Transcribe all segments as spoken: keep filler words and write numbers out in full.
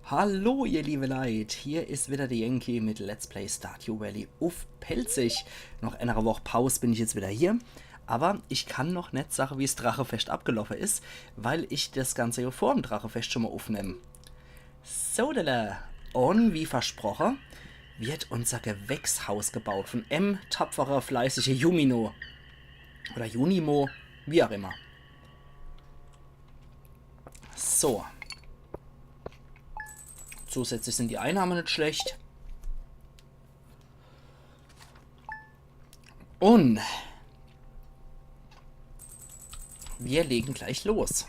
Hallo, ihr liebe Leit, hier is wieder de Yankee mit Let's Play Stardew Valley uff Pälzisch. Nach enere Woch Paus bin ich jetzt wieder hier, aber ich kann noch net sage, wie's Drachefescht abgeloffe is, weil ich das Ganze ja vorm Drachefescht schon mal uffnemm. So, lala. Un wie versproche, wird unser Gewächshaus gebaut von em tapfere, fleißige Yumino. Oder Junimo, wie auch immer. So. Zusätzlich sind die Einnahmen nicht schlecht. Un wir legen gleich los.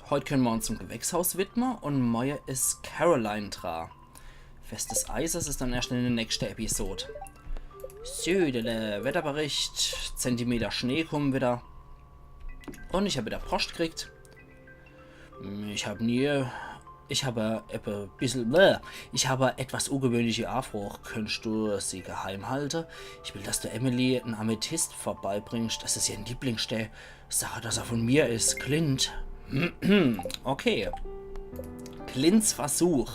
Heut können wir uns dem Gewächshaus widmen un morje is Caroline dra. Fest des Eises is dann erst in der nächsten Episode. Südele, Wetterbericht, Zentimeter Schnee kommen wieder. Un ich hab wieder Post gekriegt. Ich hab nie, ich habe eppe bissel, bäh, ich habe etwas ungewöhnliche Afroch. Könntest du sie geheim halte? Ich will, dass du Emily en Amethyst vorbeibringst. Das is ihr Lieblingsstell. Sag, dass er von mir is. Clint. Okay. Clints Versuch.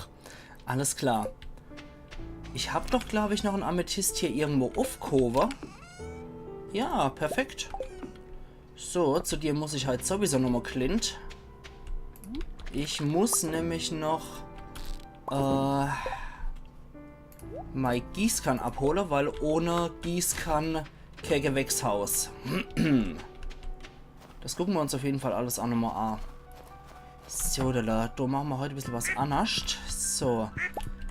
Alles klar. Ich hab doch, glaub ich, noch en Amethyst hier irgendwo uffgehowe. Ja, perfekt. So, zu dir muss ich halt sowieso nochmal, Clint. Ich muss nämlich noch, äh, mei Gießkann abhole, weil ohne Gießkann kee Gewächshaus. Das gucken wir uns auf jeden Fall alles auch nochmal an. So, da, da, da machen wir heute ein bisschen was annerscht. So,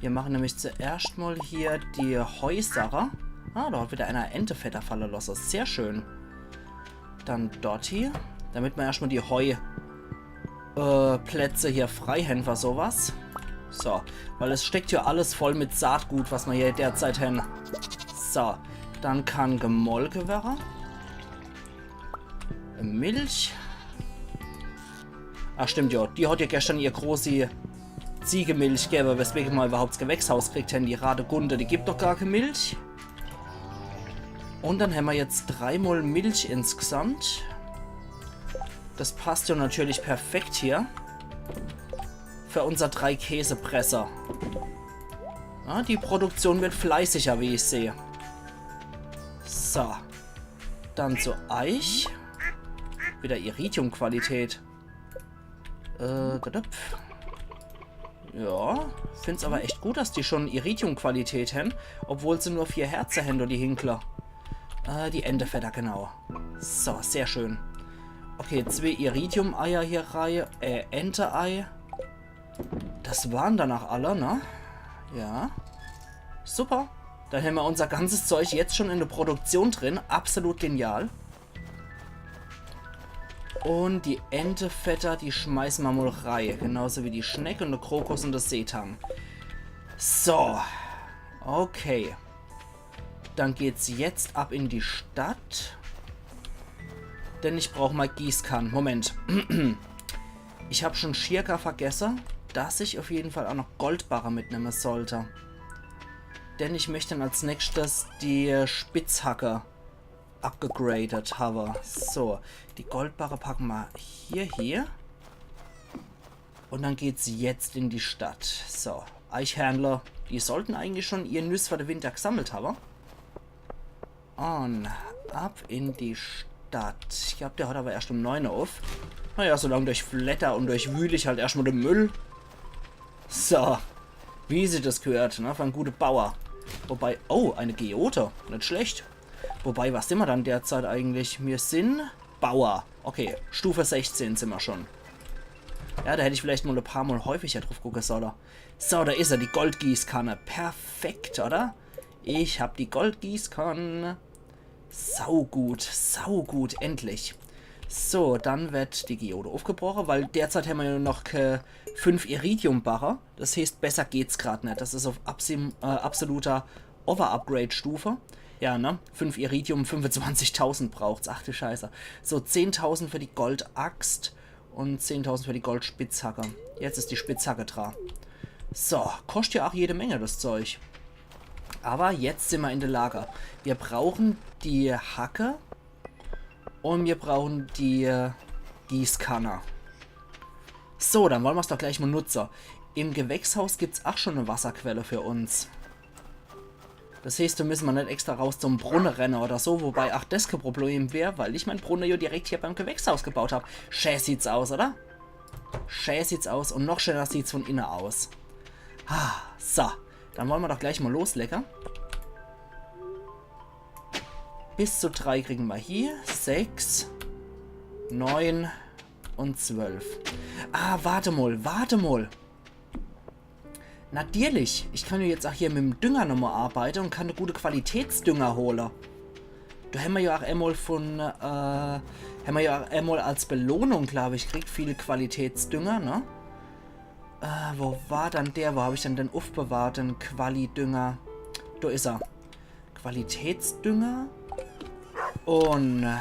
wir machen nämlich zuerst mal hier die Heusache. Ah, da hat wieder einer Entefedder falle lasse. Sehr schön. Dann dort hier, damit wir erstmal die Heu, äh, Plätze hier frei hän für sowas. So, weil es steckt ja alles voll mit Saatgut, was wir hier derzeit hän. So, dann kann gemolke werre. Milch. Ach stimmt, ja. Die hat ja gestern ihr großi Ziegemilch gewwe, weswege ma überhaupt 's Gewächshaus kriegt hän. Die Radegunde, die gibt doch gar kee Milch. Und dann hämmer jetzt dreimal Milch insgesamt. Das passt ja natürlich perfekt hier. Für unser Drei-Käse-Presser. Ja, die Produktion wird fleißiger, wie ich sehe. So. Dann zu eich. Wieder Iridium-Qualität. Äh, gadöpf. Ja, find's aber echt gut, dass die schon Iridium-Qualität hän, obwohl se nur vier Herze hän, do die Hinkler. Äh, die Entefedder, genau. So, sehr schön. Okay, zwee Iridium-Eier hier rei. Äh, Ente-Ei. Das waren danach alle, ne? Ja. Super. Dann hämmer unser ganzes Zeug jetzt schon in der Produktion drin. Absolut genial. Und die Entefedder, die schmeißen ma mal rei. Genauso wie die Schneck und der Krokus und der Seetang. So. Okay. Dann geht's jetzt ab in die Stadt. Denn ich brauch mal Gießkann. Moment. Ich hab schon schier gar vergesse, dass ich auf jeden Fall auch noch Goldbarre mitnemme sollte. Denn ich möchte als nächstes die Spitzhacke upgegradet habe. So, die Goldbarre packen ma hier, hier. Und dann geht's jetzt in die Stadt. So, Eichhörnler, die sollten eigentlich schon ihr Nüss für de Winter gesammelt habe. Und ab in die Stadt. Ich glaub, der hat aber erst um neun Uhr auf. Naja, solang durchflatter und durchwühl ich halt erstmal den Müll. So. Wie sich das gehört, ne? Für einen guten Bauer. Wobei, oh, eine Geode. Nicht schlecht. Wobei, was sind wir dann derzeit eigentlich? Wir sind Bauer. Okay, Stufe sechzehn sind wir schon. Ja, da hätte ich vielleicht mal ein paar Mal häufiger drauf gucken sollen. So, da ist er, die Goldgießkanne. Perfekt, oder? Ich hab die Goldgießkanne. Saugut, saugut, endlich. So, dann wird die Geode aufgebrochen, weil derzeit haben wir ja noch ke fünf Iridium-Barre. Das heißt, besser geht's grad nicht. Das ist auf absim- äh, absoluter Over-Upgrade-Stufe. Ja, ne? Fünf Iridium, fünfundzwanzigtausend braucht's. Ach du Scheiße. So, zehntausend für die Goldaxt und zehntausend für die Goldspitzhacke. Jetzt ist die Spitzhacke dra. So, kostet ja auch jede Menge, das Zeug. Aber jetzt sind wir in der Lage. Wir brauchen die Hacke und wir brauchen die, äh, Gießkanne. So, dann wolle mer's doch gleich mol nutze. Im Gewächshaus gibt's ach schon e Wasserquelle für uns. Das heeßt, do müsse mer net extra raus zum Brunne renne oder so, wobei ach das kä Problem wär, weil ich mein Brunne jo direkt hier beim Gewächshaus gebaut hab. Schä sieht's aus, oder? Schä sieht's aus un noch schäner sieht's von inne aus. Ah, so, dann wolle mer doch gleich mol loslege. Bis zu drei kriegen mer hier. Sechs, neun un zwölf. Ah, warte mol, warte mol. Natierlich, ich kann jo jetzt ach hier mit'm Dünger nochmol arbeite un kann e gute Qualitätsdünger hole. Do hämmer jo ach emol von, äh, hämmer jo ach emol als Belohnung, glaub ich, kriegt viel Qualitätsdünger, ne? Äh, wo war dann der? Wo hab ich dann den ufbewahrt, den Quali-Dünger? Do is er. Qualitätsdünger. Un, äh,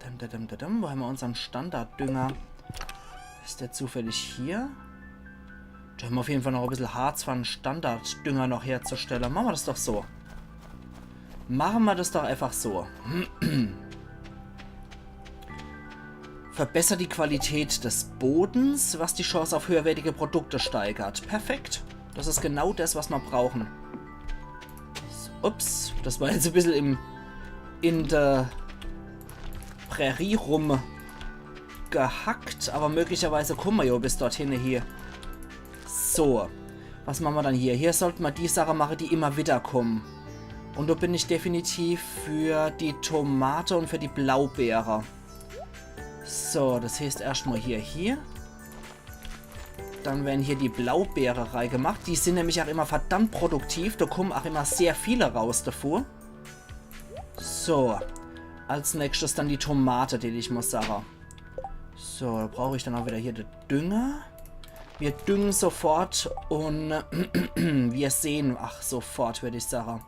dam, dam, dam, dam, dam. Wo hämmer unsern Standarddünger? Is der zufällig hier? Do hämmer uf jeden Fall noch e bissel Harz, fer en Standarddünger noch herzustelle. Mache mer das doch so. Mache mer das doch einfach so. Verbessert die Qualität des Bodens, was die Chance auf höherwertige Produkte steigert. Perfekt. Das is genau das, was mer brauchen. Ups, das war jetzt e bissel im, in der Prärie rumgehackt, aber möglicherweise komme mer jo bis dorthin hier. So, was mache mer dann hier? Hier sollte mer die Sache mache, die immer wieder kommen. Un do bin ich definitiv für die Tomate un für die Blaubeere. So, das heeßt erscht mol hier, hier. Dann werre hier die Blaubeere reigemacht. Die sin nämlich ach immer verdammt produktiv. Do kommen ach immer sehr viele raus davor. So. Als nächstes dann die Tomate, die ich muss sage. So, do brauch ich dann ach wieder hier de Dünger. Mir düngen sofort un mir sehen, ach, sofort, würd ich sage.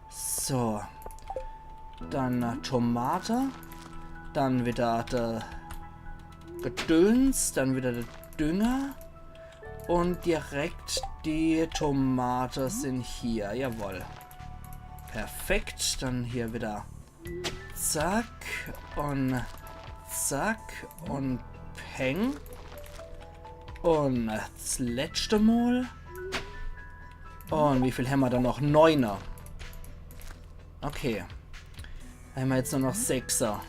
So. Dann, äh, Tomate. Dann wieder de Gedöns. Dann wieder de Dünger. Un direkt die Tomate sin hier. Jawoll. Perfekt. Dann hier wieder zack un zack un peng. Un das letschte Mol. Un wie viel hämmer do noch? Neuner. Okay. Do hämmer jetzt nur noch Sechser.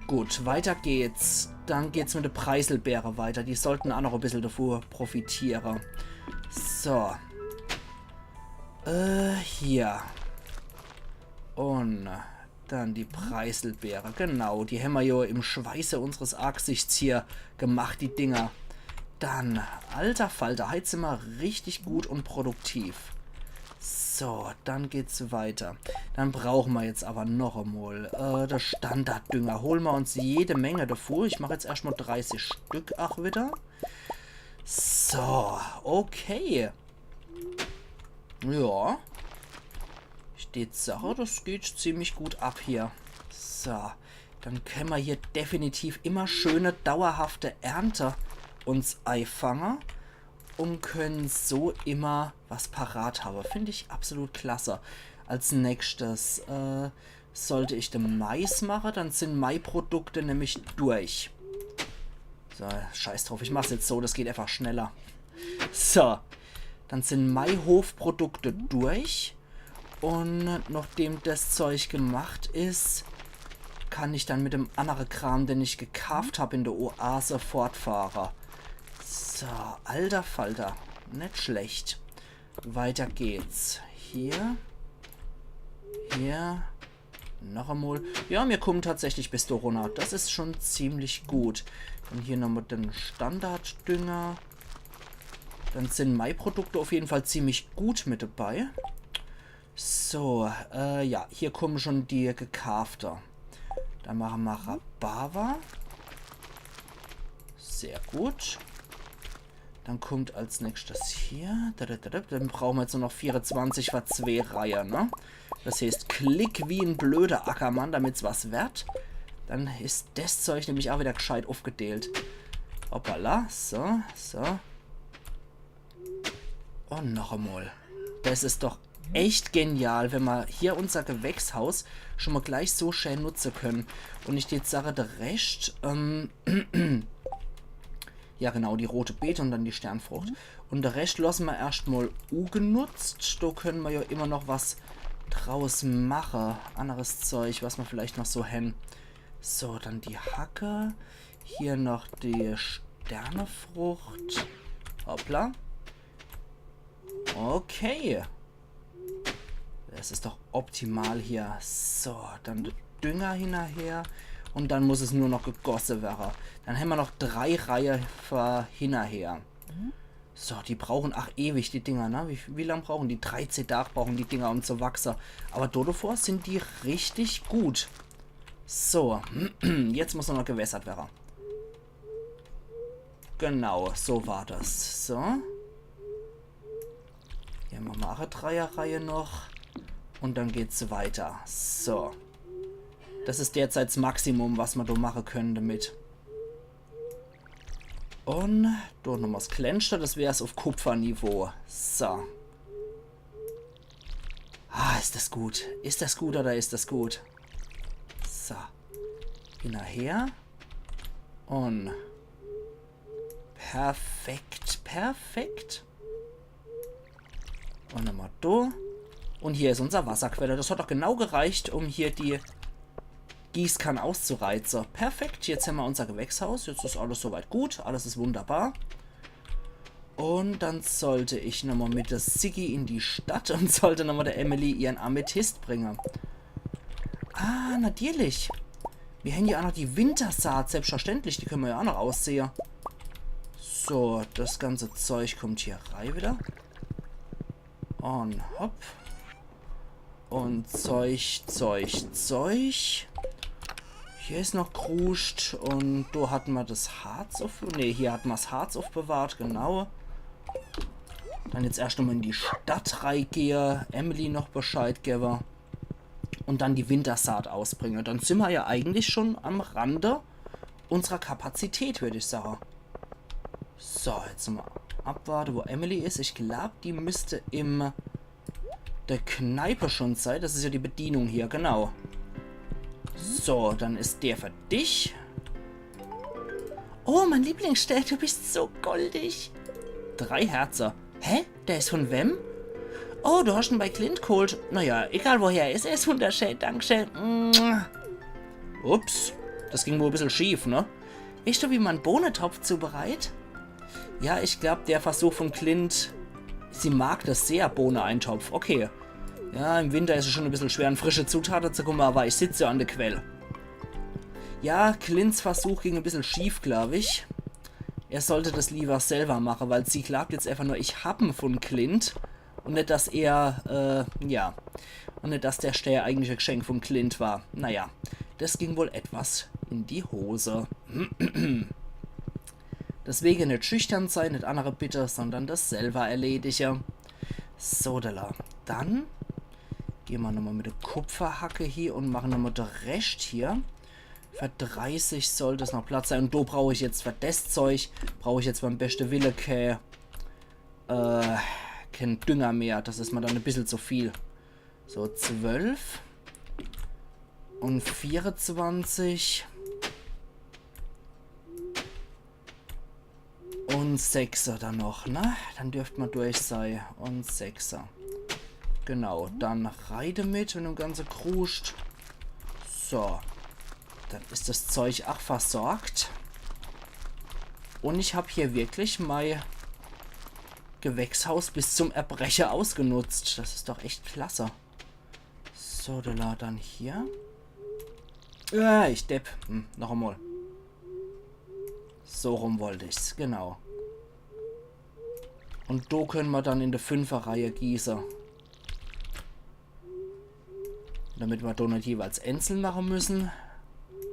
Gut, weiter geht's. Dann geht's mit de Preiselbeere weiter. Die sollten ach noch e bissel davor profitiere. So. Äh, hier. Un dann die Preiselbeere. Genau, die hämmer jo im Schweiße unseres Angsichts hier gemacht, die Dinger. Dann, alter Falter, heit sin mer richtig gut un produktiv. So, dann geht's weiter. Dann brauche mer jetzt aber noch emol, äh, de Standarddünger. Hole mer uns jede Menge davor. Ich mach jetzt erscht mol dreißig Stück ach wieder. So, okay. Ja. Ich tät sache, das geht ziemlich gut ab hier. So, dann kenne mer hier definitiv immer schöne, dauerhafte Ernte uns eifange un kenne so immer was parat habe. Find ich absolut klasse. Als nächstes, äh, sollt ich de Mais mache, dann sin mei Produkte nämlich durch. So, scheiß drauf, ich mach's jetzt so, das geht einfach schneller. So, dann sin mei Hofprodukte durch. Un nochdem das Zeug gemacht is, kann ich dann mit dem annere Kram, den ich gekaaft hab in de Oase, fortfahre. So, alter Falter. Net schlecht. Weiter geht's. Hier. Hier. Noch emol. Ja, mir kommen tatsächlich bis do runner. Das is schon ziemlich gut. Dann hier nochmol de Standarddünger. Dann sin mei Produkte uf jeden Fall ziemlich gut mit dabei. So, äh, ja, hier kommen schon die gekaafte. Dann mache mer Rhabarber. Sehr gut. Dann kommt als nächstes hier. Da, da, da, da. Dann brauche mer jetzt nur noch vierezwanzig für zwee Reihe, ne? Das heeßt, klick wie en blöder Ackermann, damit's was werd. Dann is das Zeug nämlich ach wieder gscheit ufgedeelt. Hoppala, so, so. Un noch emol. Das is doch echt genial, wenn mer hier unser Gewächshaus schon mol gleich so schä nutze können. Un ich tät sache, de Rescht, ähm, Ja, genau, die rote Beete und dann die Sternfrucht. Und de Rescht losse mer erscht mol ugenutzt. Do könne mer ja immer noch was draus mache. Anneres Zeug, was mer vielleicht noch so hen. So, dann die Hacke. Hier noch die Sternefrucht. Hoppla. Okay. Das is doch optimal hier. So, dann de Dünger hinnerher. Und dann muss es nur noch gegosse werre. Dann hämmer noch drei Reihe für hinnerher. So, die brauchen, ach, ewig, die Dinger, ne? Wie, wie lang brauchen die? Dreizeh Tag brauchen die Dinger, um zu wachse. Aber do devor sind die richtig gut. So, jetzt muss nur noch gewässert werre. Genau, so war das. So. Hier mache mer e Dreierreihe noch. Und dann geht's weiter. So. Das is derzeit s Maximum, was mer do mache könne damit. Und do nochmol s Klenschte, das wär's auf Kupferniveau. So. Ah, is das gut. Is das gut oder is das gut? So. Hinnerher. Und perfekt, perfekt. Und nochmol do. Und hier is unser Wasserquelle. Das hat doch genau gereicht, um hier die Gießkann auszureize. Perfekt, jetzt hämmer unser Gewächshaus. Jetzt is alles soweit gut. Alles is wunderbar. Und dann sollt ich nochmol mit de Siggi in die Stadt und sollt nochmol de Emily ihren Amethyst bringe. Ah, natürlich. Mir hän ja auch noch die Wintersaat, selbstverständlich. Die könne mer ja auch noch aussehe. So, das ganze Zeug kommt hier rei wieder. Und hopp. Und Zeug, Zeug, Zeug. Hier is noch Kruscht und do hat mer das Harz auf. Nee, hier hat mer's Harz aufbewahrt, genau. Dann jetzt erscht nochmol in die Stadt reigehe, Emily noch Bescheid gewwe. Und dann die Wintersaat ausbringe. Dann simmer ja eigentlich schon am Rande unserer Kapazität, würd ich sage. So, jetzt nochmol abwarte, wo Emily is. Ich glaub, die müsst im de Kneipe schon sei. Das is ja die Bedienung hier, genau. So, dann is der für dich. Oh, mein Lieblingsstern, du bist so goldig. Drei Herze. Hä? Der is von wem? Oh, du hast en bei Clint geholt. Naja, egal woher er is, er is wunderschön. Dankeschön. Mua. Ups, das ging wohl e bissel schief, ne? Weescht du, wie mer en Bohnetopf zubereit? Ja, ich glaub, der Versuch von Clint, sie mag das sehr, Bohne-Eintopf. Okay. Ja, im Winter is es schon e bissel schwer, an frische Zutate zu kumme, aber ich sitz ja an de Quell. Ja, Clints Versuch ging e bissel schief, glaub ich. Er sollt das lieber selber mache, weil sie glaubt jetzt einfach nur, ich hab en von Clint. Und net, dass er, äh, ja. Und net, dass der Stern eigentlich e Geschenk von Clint war. Naja, das ging wohl etwas in die Hose. Deswege net schüchtern sei, net annere bitte, sondern das selber erledige. So, da. Dann geh mer nochmol mit de Kupferhacke hier und mache nochmol de Rescht hier. Für dreißig sollt es noch Platz sei. Und do brauch ich jetzt für das Zeug, brauch ich jetzt beim beschte Wille kä, äh, kän Dünger mehr. Das is mer dann e bissel zu viel. So, zwölf. Und vierundzwanzig. Und Sechser dann noch, ne? Dann dürft mer durch sei. Und Sechser. Genau, dann rei demit mit dem ganze Kruscht. So. Dann is das Zeug ach versorgt. Und ich hab hier wirklich mei Gewächshaus bis zum Erbreche ausgenutzt. Das is doch echt klasse. So, de Lad dann hier. Ah, ich Depp. Hm, noch emol. So rum wollt ich's, genau. Und do könne mer dann in de Fünferreihe gieße. Damit mer do net jeweils einzeln mache müssen,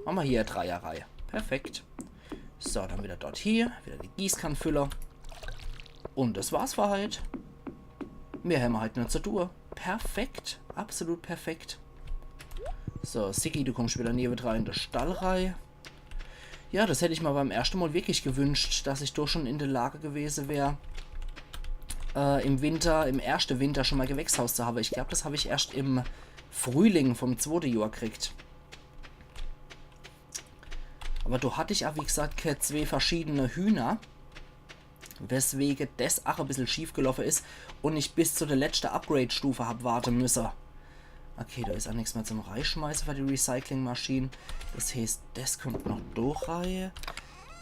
mache mer hier Dreierreihe. Perfekt. So, dann wieder dort hier, wieder die Gießkannfüller. Und das war's für heit. Mehr hämmer heit net zu tue. Perfekt, absolut perfekt. So, Siggi, du kommst wieder newedra in de Stall rei. Ja, das hätt ich mer beim erschte Mol wirklich gewünscht, dass ich do schon in de Lage gewese wär, äh, im Winter, im erschte Winter schon mol Gewächshaus zu hawe. Ich glaub, das hab ich erscht im Frühling vom zwote Johr kriegt. Aber do hatt ich ach, wie gesagt, kä zwee verschiedene Hühner. Weswege des ach e bissel schief geloffe is un ich bis zu de letschte Upgrade-Stufe hab warte müsse. Okay, do is ach nix mehr zum Reischmeiße für die Recyclingmaschin. Des heeßt, des kommt noch do rei.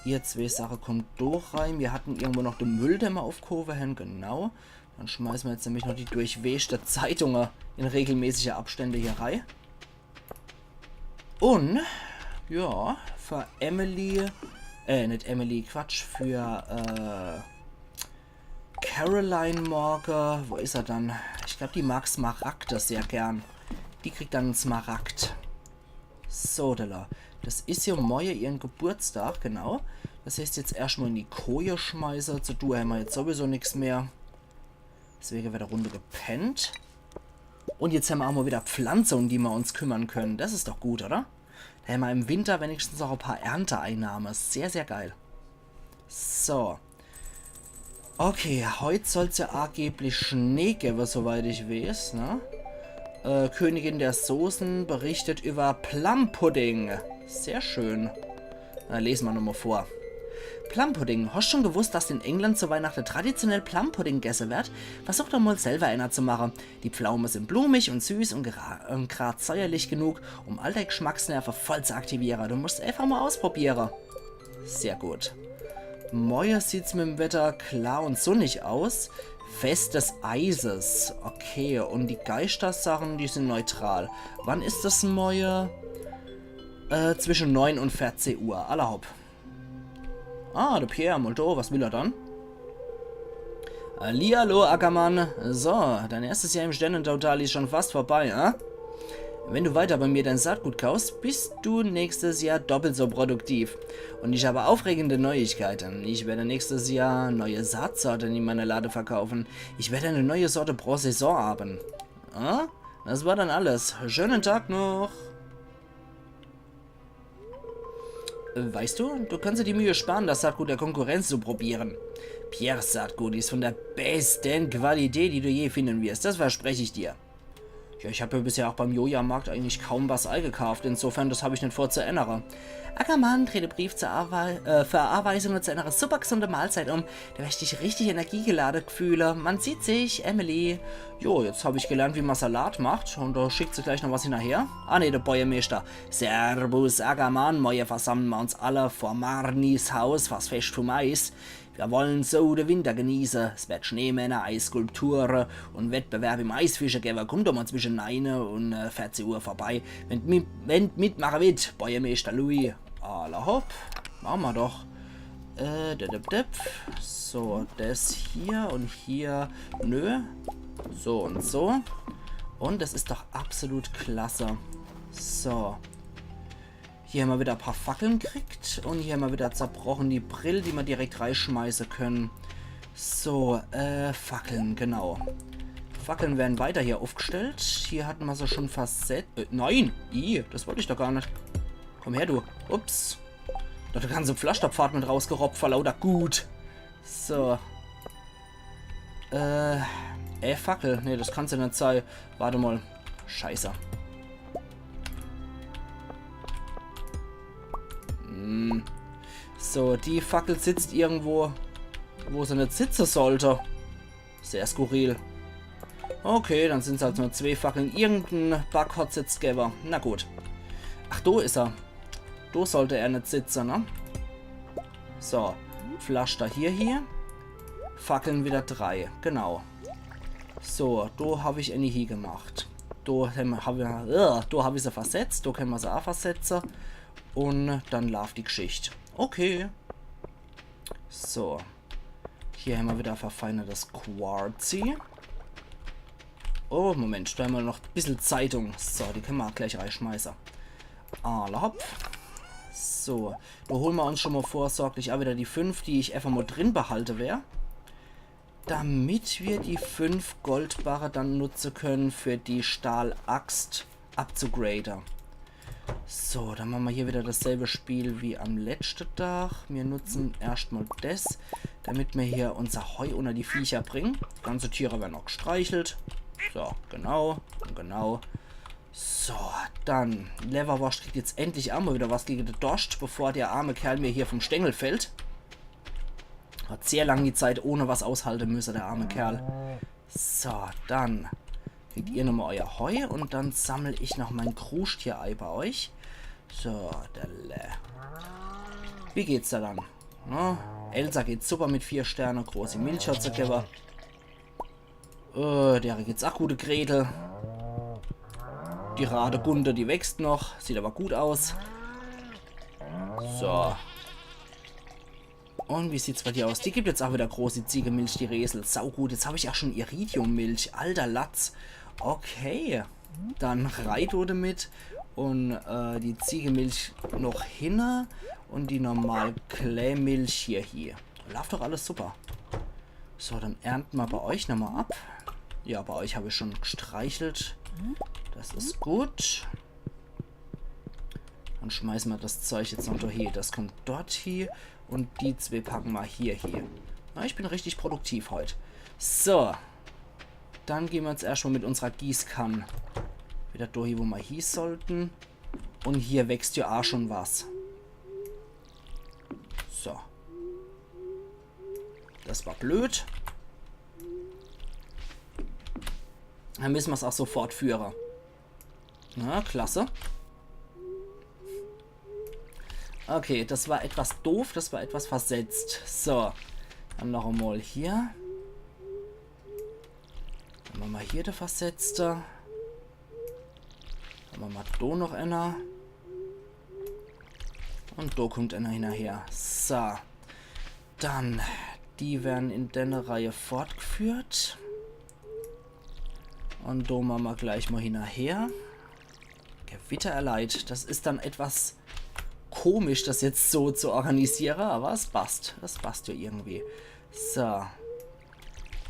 Ihr zwee Sache kommt do rei. Mir hatten irgendwo noch de Müll, den mer uffgehowe hen, genau. Dann schmeiße mer jetzt nämlich noch die durchwäschte Zeitunge in regelmäßige Abstände hier rei. Un, ja, für Emily, äh, net Emily, Quatsch, für, äh, Caroline morge, wo is er dann? Ich glaub, die mag Smaragde sehr gern. Die kriegt dann en Smaragd. So, Della. Des is jo morge ihren Geburtstag, genau. Des heeßt, jetzt erscht mol in die Koje schmeiße. Zu du hämmer jetzt sowieso nix mehr. Deswege werd e Runde gepennt. Un jetzt hämmer ach mol wieder Pflanze, um die mer uns kümmern können. Des is doch gut, oder? Do hämmer im Winter wenigstens ach e paar Ernteeinnahme. Sehr, sehr geil. So. Okay, heut soll's jo angeblich Schnee gewwe, soweit ich weeß, ne? Äh, Königin der Soßen berichtet über Plumpudding. Sehr schön. Äh, lese mer nochmol vor. Plumpudding. Hast schon gewusst, dass in England zu Weihnachten traditionell Plumpudding gegessen wird? Versuch doch mal selber einer zu machen. Die Pflaumen sind blumig und süß und, gra und grad säuerlich genug, um all deine Geschmacksnerven voll zu aktivieren. Du musst es einfach mal ausprobieren. Sehr gut. Morgen sieht's mit dem Wetter klar und sonnig aus. Fest des Eises. Okay, und die Geistersachen, die sind neutral. Wann ist das morgen? Äh, zwischen neun und vierzehn Uhr. Alla hopp. Ah, de Pierre, mol do, was will er dann? Hallihallo, Ackermann. So, dein erstes Jahr im Sternentotal ist schon fast vorbei, äh? Wenn du weiter bei mir dein Saatgut kaufst, bist du nächstes Jahr doppelt so produktiv. Und ich habe aufregende Neuigkeiten. Ich werde nächstes Jahr neue Saatsorten in meiner Lade verkaufen. Ich werde eine neue Sorte pro Saison haben. Ah, das war dann alles. Schönen Tag noch. Äh, weißt du, du kannst dir die Mühe sparen, das Saatgut der Konkurrenz zu probieren. Pierres Saatgut ist von der besten Qualität, die du je finden wirst. Das verspreche ich dir. Ja, ich hab ja bisher auch beim Joja-Markt eigentlich kaum was eingekauft. Insofern, das hab ich nicht vor zu ändern. Ackermann, dreh den Brief zur Arwei äh, für Anweisungen zu einer super gesunden Mahlzeit um. Da wirst dich richtig energiegeladen fühlen. Man sieht sich, Emily. Jo, jetzt hab ich gelernt, wie man Salat macht. Und da schickt sie gleich noch was hinterher. Ah, nee, der Bäuermeister. Servus, Ackermann. Morgen versammeln wir uns alle vor Marnis Haus, was Fest vom Eis. Wir wollen so den Winter genießen. Es wird Schneemänner, Eisskulpturen und Wettbewerb im Eisfischen geben. Komm doch mal zwischen neun und äh, vierzehn Uhr vorbei. Wenn mit, wenn mitmachen willst, Bäuermeister Louis. Alla hopp. Machen wir doch. Äh, dip, dip, dip. So, das hier und hier. Nö. So und so. Und das ist doch absolut klasse. So. Hier hämmer wieder e paar Fackeln gekriegt und hier hämmer wieder zerbrochene Brill, die mer direkt reischmeiße können. So, äh, Fackeln, genau. Fackeln werden weiter hier aufgestellt. Hier hatten mer se schon versetzt. Äh, nein! Ih, das wollt ich doch gar net. Komm her, du. Ups. Da hat der ganze Pflasterpfad mit rausgerobbt vor lauter Gut. So. Äh, äh, Fackel. Nee, das kann's ja net sei. Warte mal. Scheiße. Hm. So, die Fackel sitzt irgendwo, wo se net sitze sollte. Sehr skurril. Okay, dann sind's halt nur zwee Fackeln. Irgenden Bug hat's jetzt gewwe. Na gut. Ach, do is er. Do sollte er net sitze, ne? So, Pflaster hier, hier. Fackeln wieder drei, genau. So, do hab ich eine hie gemacht. Do hab, hab, äh, do hab ich se versetzt, do kenne mer se auch versetze. Und dann laaft die Geschicht. Okay. So. Hier hämmer wieder verfeinertes Quarzi. Oh, Moment, do hämmer noch e bissel Zeitung. So, die kenne mer auch gleich reischmeiße. Alla hopp. So, do hole mer uns schon mal vorsorglich auch wieder die fünf, die ich einfach mal drin behalte wer. Damit wir die fünf Goldbarre dann nutze können für die Stahlaxt abzugrade. So, dann mache mer hier wieder dasselbe Spiel wie am letschte Tag. Mir nutzen erscht mal des, damit mer hier unser Heu unter die Viecher bringen. Ganze Tiere werden auch gestreichelt. So, genau und genau. So, dann, Lewwerworscht kriegt jetzt endlich auch mal wieder was gegen den Dorscht, bevor der arme Kerl mir hier vom Stängel fällt. Hat sehr lang die Zeit ohne was aushalte müsse, der arme Kerl. So, dann kriegt ihr nochmal euer Heu und dann sammel ich noch mein Kruscht hier ei bei euch. So, delle. Wie geht's da dann? Na, Elsa geht super mit vier Sterne, großi Milch hat se gewwe. Äh, dere geht's ach gut, de Gretel. Die Radegunde, die wächst noch. Sieht aber gut aus. So. Und wie sieht's bei dir aus? Die gibt jetzt auch wieder großi Ziegemilch, die Resel. Saugut. Jetzt hab ich auch schon Iridiummilch. Alter Latz. Okay. Dann rei do demit. Und äh, die Ziegemilch noch hinne. Und die normal Klämilch hier, hier. Läuft doch alles super. So, dann ernten wir bei euch nochmal ab. Ja, bei euch habe ich schon gestreichelt. Das ist gut. Dann schmeißen wir das Zeug jetzt noch do hie. Das kommt dort hie. Und die zwei packen wir hier hie. Na, ich bin richtig produktiv heut. So. Dann gehen wir jetzt erstmal mit unserer Gießkanne wieder do hie, wo wir hie sollten. Und hier wächst ja auch schon was. So. Das war blöd. Dann müssen wir's auch so fortführen. Na, klasse. Okay, das war etwas doof, das war etwas versetzt. So, dann noch einmal hier. Dann machen wir hier de Versetzte. Dann machen wir do noch einer. Und do kommt einer hinterher. So. Dann, die werden in denne Reihe fortgeführt. Und do machen wir gleich mal hinterher. Gewitter erleidet. Das ist dann etwas komisch, das jetzt so zu organisieren, aber es passt. Das passt ja irgendwie. So.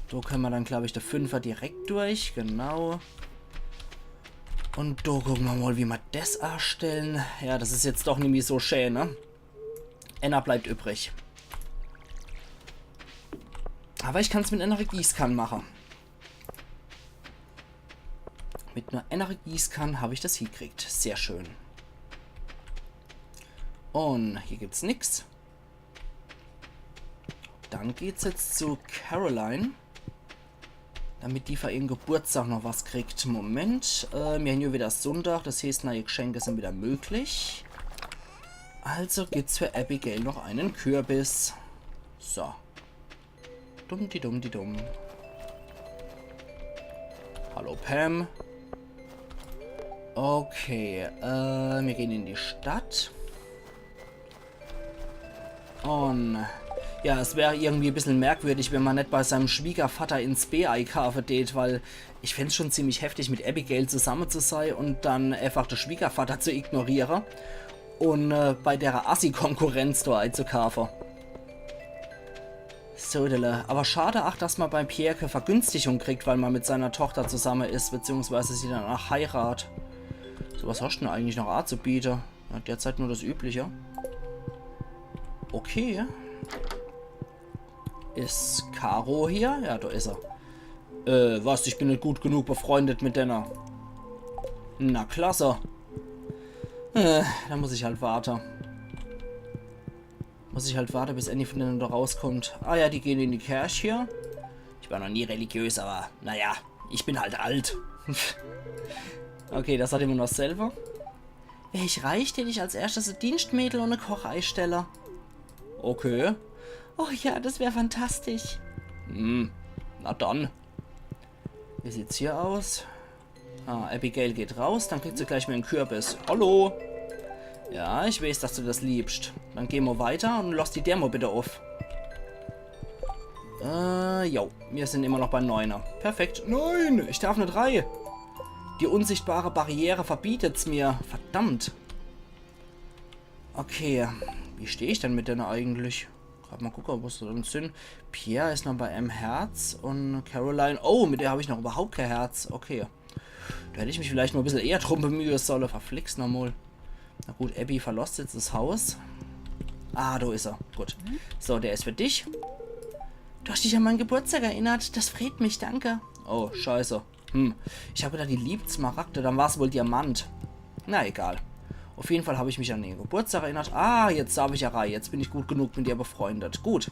Do können wir dann, glaube ich, de Fünfer direkt durch. Genau. Und do gucken wir mal, wie wir das erstellen. Ja, das ist jetzt doch nämlich so schön, ne? Einer bleibt übrig. Aber ich kann's mit einer Gießkanne machen. Mit nur einer Gießkanne habe ich das hingekriegt. Sehr schön. Und hier gibt's nix. Dann geht's jetzt zu Caroline. Damit die für ihren Geburtstag noch was kriegt. Moment, äh, wir haben ja wieder Sonntag, das heißt, neue Geschenke sind wieder möglich. Also gibt's für Abigail noch einen Kürbis. So. Dumm di dumm di dumm. Hallo Pam. Okay, äh, wir gehen in die Stadt. Und ja, es wäre irgendwie ein bisschen merkwürdig, wenn man nicht bei seinem Schwiegervater ins B eikaufe tät, weil ich fänd's schon ziemlich heftig, mit Abigail zusammen zu sein und dann einfach den Schwiegervater zu ignorieren und äh, bei der Assi-Konkurrenz da einzukaufen. So, dele. Aber schade auch, dass man beim Pierre keine Vergünstigung kriegt, weil man mit seiner Tochter zusammen ist, beziehungsweise sie dann auch heirat. So, was hast du denn eigentlich noch anzubieten? Ja, derzeit nur das Übliche. Okay. Ist Caro hier? Ja, da ist er. Äh, was? Ich bin nicht gut genug befreundet mit denne. Na, klasse. Äh, da muss ich halt warten. Muss ich halt warten, bis eine von denen da rauskommt. Ah ja, die gehen in die Kirche hier. Ich war noch nie religiös, aber naja, ich bin halt alt. Okay, das hat immer noch dasselbe. Wär ich reich, tät ich als erstes e Dienstmädel und e Koch eistelle. Okay. Oh ja, das wär fantastisch. Hm, na dann. Wie sieht's hier aus? Ah, Abigail geht raus, dann kriegt sie gleich mal einen Kürbis. Hallo. Ja, ich weiß, dass du das liebst. Dann geh mal weiter und lass die Demo bitte auf. Äh, jo. Wir sind immer noch bei Neuner. Perfekt. Nein, ich darf nur drei. Die unsichtbare Barriere verbietet's mir. Verdammt. Okay, wie stehe ich denn mit denen eigentlich? Grad mal gucken, wo sie denn sind. Pierre ist noch bei einem Herz und Caroline. Oh, mit der habe ich noch überhaupt kein Herz. Okay. Da hätte ich mich vielleicht mal ein bisschen eher drum bemühen sollen. Verflixt nochmal. Na gut, Abby verlässt jetzt das Haus. Ah, da ist er. Gut. So, der ist für dich. Du hast dich an meinen Geburtstag erinnert. Das freut mich, danke. Oh, scheiße. Hm, ich habe gedacht, die liebt Smaragde, dann war's wohl Diamant. Na egal. Auf jeden Fall habe ich mich an ihren Geburtstag erinnert. Ah, jetzt darf ich ja rein. Jetzt bin ich gut genug mit ihr befreundet. Gut.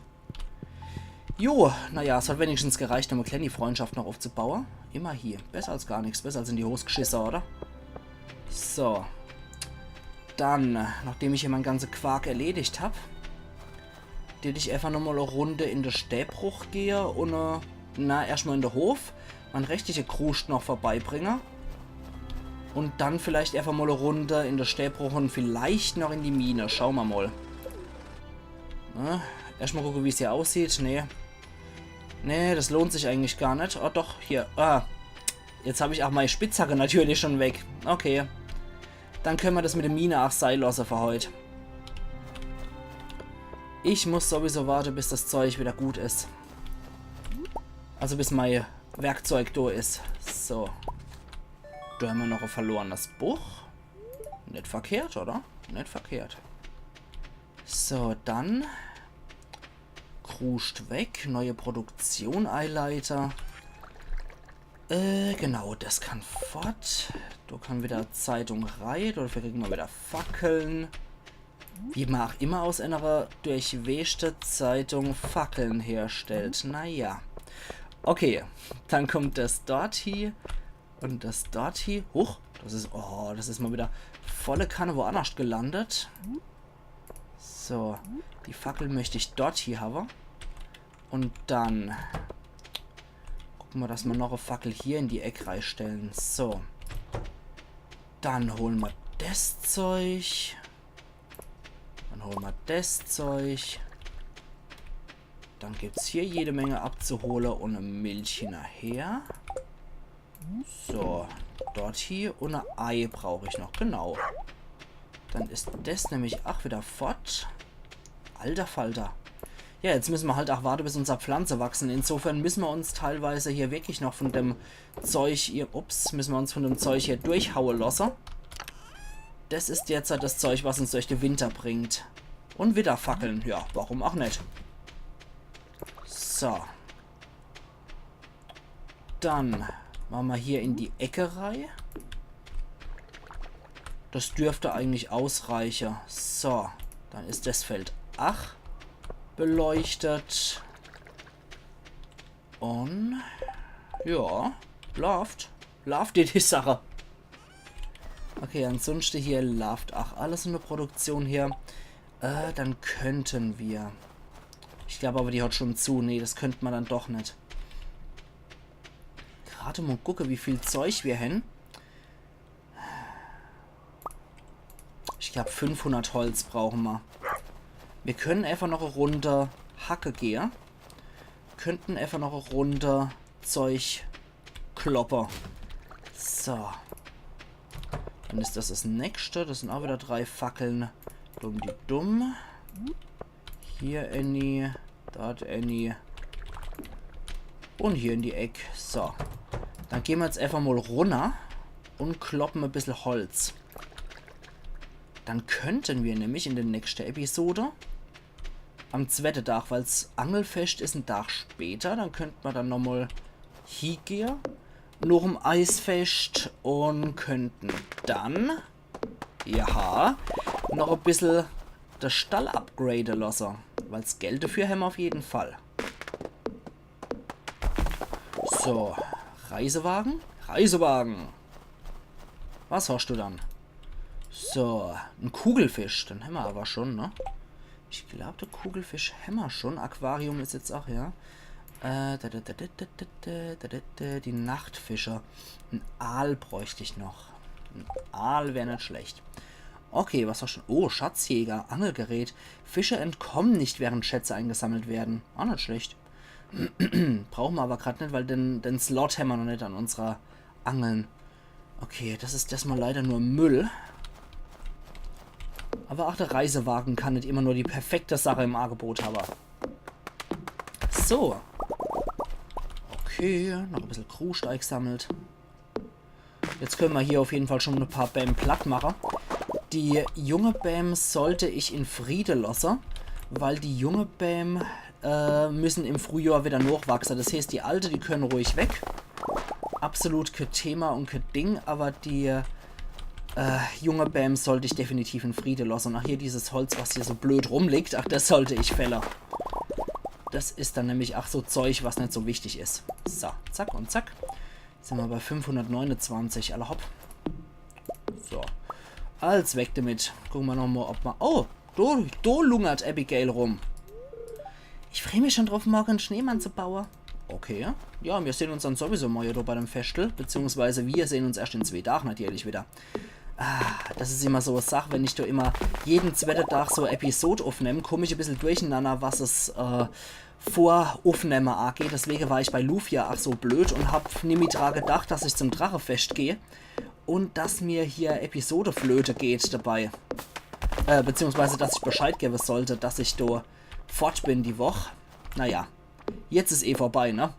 Jo, naja, es hat wenigstens gereicht, um e kleeni Freundschaft noch aufzubaue. Immerhin. Besser als gar nix. Besser als in die Hos gschisse, oder? So. Dann, nachdem ich hier mein ganze Quark erledigt hab, dät ich efach nochmal e Runde in de Stäbruch gehe un, äh, na, erschtmal in de Hof, mein rechtliche Kruscht noch vorbeibringe. Un dann vielleicht efach mal e Runde in de Stäbruch un vielleicht noch in die Mine. Schaue mer mal. Ne? Erschtmal gucke, wie's hier aussieht. Nee. Nee, das lohnt sich eigentlich gar net. Oh doch, hier. Ah. Jetzt hab ich ach mei Spitzhacke natürlich schon weg. Okay. Dann könne mer das mit de Mine ach sei losse für heut. Ich muss sowieso warte, bis das Zeug wieder gut is. Also bis mei Werkzeug do is. So. Do hämmer noch e verlorenes Buch. Net verkehrt, oder? Net verkehrt. So, dann. Kruscht weg, neue Produktion eileite. Äh, genau, das kann fort. Do kann wieder Zeitung rei, dafür kriege mer wieder Fackeln. Wie mer ach immer aus enere durchweschte Zeitung Fackeln herstellt. Naja. Okay, dann kommt das dort hie. Un das dort hie. Huch, das is, oh, das is mal wieder volle Kanne woannerscht gelandet. So, die Fackel möcht ich dort hie hawwe. Un dann gucke mer, dass mer noch e Fackel hier in die Eck reistelle. So. Dann hole mer das Zeug. Dann hole mer das Zeug. Dann gibt's hier jede Menge abzuhole un e Milch hinnerher. So, dort hie un e Ei brauch ich noch, genau. Dann is das nämlich ach wieder fort. Alter Falter. Ja, jetzt müsse mer halt ach warte, bis unser Pflanze wachse. Insofern müsse mer uns teilweise hier wirklich noch von dem Zeug hier, ups, müsse mer uns von dem Zeug hier durchhaue losse. Das is derzeit das Zeug, was uns durch de Winter bringt. Un wieder Fackeln, ja, warum ach net? So. Dann mache mer hier in die Ecke rei. Das dürft eigentlich ausreiche. So, dann is das Feld ach beleuchtet. Un ja, laaft. Laaft die, die Sache. Okay, ansunschte hier laaft ach alles in de Produktion hier. Äh, dann könnte mer. Ich glaub aber, die hat schon zu. Nee, das könnt mer dann doch net. Grad mal gucke, wie viel Zeug mer hen. Ich glaub, fünfhundert Holz brauche mer. Mir können einfach noch e Runde hacke gehe. Könnten einfach noch e Runde Zeug kloppe. So. Dann is das das nächste. Das sin auch wieder drei Fackeln. Dumm die dumm. Hier eni. Dort eni. Un hier in die Eck. So. Dann gehn mer jetzt einfach mal runner un kloppen e bissel Holz. Dann könnten mer nämlich in de nächste Episode am zwette Dag, weil's Angelfescht is en Dag später, dann könnt mer dann nochmal hiegehe, noch em Eisfescht un könnten dann, ja, noch e bissel de Stall upgrade losse, weil's Geld dafür hämmer auf jeden Fall. So, Reisewagen? Reisewagen! Was hast du dann? So, en Kugelfisch, den hämmer aber schon, ne? Ich glaub, de Kugelfisch hämmer schon. Aquarium is jetzt auch, ja. Äh, da, da, da, die Nachtfische. En Aal bräucht ich noch. En Aal wär net schlecht. Okay, was hast du? Oh, Schatzjäger, Angelgerät. Fische entkommen nicht, während Schätze eingesammelt werden. Auch net schlecht. Brauche mer aber grad net, weil den, den Slot hämmer noch net an unserer Angeln. Okay, das is desmal leider nur Müll. Aber auch de Reisewagen kann net immer nur die perfekte Sache im Angebot hawwe. So. Okay, noch e bissel Kruscht eigesammelt. Jetzt könne mer hier auf jeden Fall schon e paar Bäm platt mache. Die junge Bäm sollt ich in Friede losse, weil die junge Bäm, äh, müssen im Frühjohr wieder nochwachse. Das heeßt, die alte, die könne ruhig weg. Absolut ke Thema un ke Ding, aber die, äh, junge Bäm sollt ich definitiv in Friede losse. Un ach hier dieses Holz, was hier so blöd rumliegt, ach, das sollt ich fälle. Das is dann nämlich ach so Zeug, was net so wichtig is. So, zack und zack. Jetzt sin mer bei fünfhundertneunundzwanzig, alla hopp. So. Als weg damit. Gucke mer noch mol, ob mer... Oh, do, do lungert Abigail rum. Ich free mich schon druff, morge en Schneemann zu baue. Okay. Ja, mir sehn uns dann sowieso morge do bei dem Feschtel, beziehungsweise mir sehn uns erscht in zwee Dag natürlich wieder. Ah, das is immer so e Sach, wenn ich do immer jeden zwette Dag so e Episod uffnemm, kumm ich e bissel durchenanner, was es äh, vor Uffnemme ageht. Deswege war ich bei Lufia ach so blöd und hab nimmi dra gedacht, dass ich zum Drachefescht geh und dass mir hier Episode flöte geht dabei. Äh, beziehungsweise, dass ich Bescheid gewwe sollte, dass ich do fort bin die Woch. Naja, jetzt is eh vorbei, ne?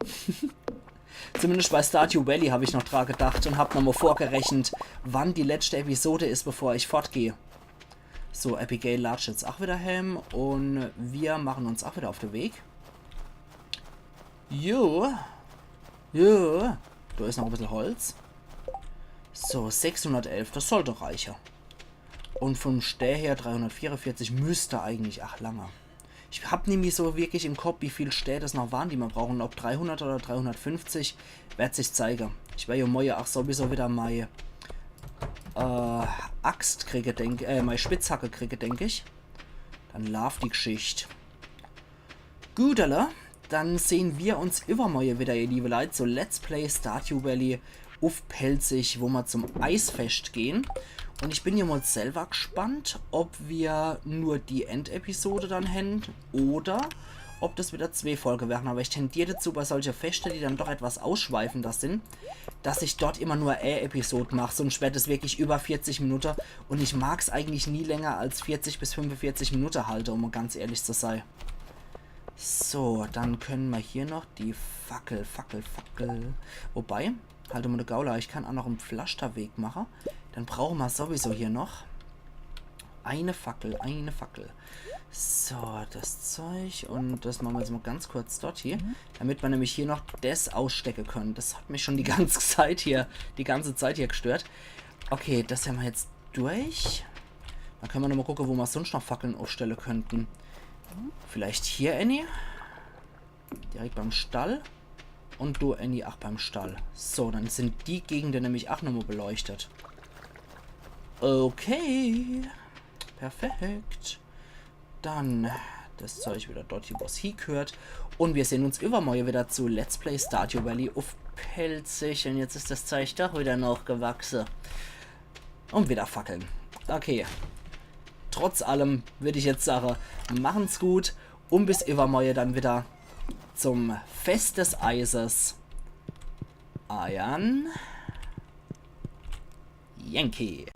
Zumindest bei Stardew Valley hab ich noch dra gedacht und hab nochmol vorgerechnet, wann die letschte Episode is, bevor ich fortgeh. So, Abigail latscht jetzt ach wieder hem und mir machen uns ach wieder uff de Weg. Jo. Jo. Do is noch e bissel Holz. So, sechshundertelf, das sollte reiche. Und vom Stää her dreihundertvierundvierzig müsst eigentlich ach lange. Ich hab nimmi so wirklich im Kopp, wie viel Stää das noch waren, die mer brauchen. Ob dreihundert oder dreihundertfünfzig, werd sich zeige. Ich wer jo morge ach sowieso wieder mei äh, Axt kriege, denk, äh, mei Spitzhacke kriege, denk ich. Dann laaft die Gschicht. Gut, alla. Dann sehn mir uns iwwermorge wieder, ihr liebe Leit, zu Let's Play Stardew Valley uff Pälzisch, wo mer zum Eisfescht gehn. Und ich bin jo mol selwer gspannt, ob mir nur die Endepisode dann hen oder ob das wieder zwee Folge wären. Aber ich tendier dazu, bei solche Feschte, die dann doch etwas ausschweifender sin, dass ich dort immer nur e Episod mach, sonst werd es wirklich über vierzig Minute und ich mag's eigentlich nie länger als vierzig bis fünfundvierzig Minute halte, um ganz ehrlich zu sei. So, dann könne mer hier noch die Fackel, Fackel, Fackel. Wobei, halt mol de Gauler, ich kann ach noch en Pflasterweg mache. Dann brauche mer sowieso hier noch eine Fackel, eine Fackel. So, das Zeug und das mache mer jetzt mol ganz kurz dort hier, damit mer nämlich hier noch das ausstecke könne. Das hat mich schon die ganze Zeit hier, die ganze Zeit hier gstört. Okay, das hen mer jetzt durch. Dann könne mer nochmol gucke, wo mer sonst noch Fackeln uffstelle könnten. Vielleicht hier ääni? Direkt beim Stall. Und do ääni ach beim Stall. So, dann sin die Gegende nämlich ach nochmol beleuchtet. Okay. Perfekt. Dann das Zeug wieder dort, wo's hiegehört. Und mir sehn uns iwwermorge wieder zu Let's Play Stardew Valley uff Pälzisch. Und jetzt is das Zeug doch wieder nochgewachse. Und wieder Fackeln. Okay. Trotz allem würd ich jetzt sage, machen's gut und bis iwwermorge dann wieder zum Fest des Eises. Eiern Yankee.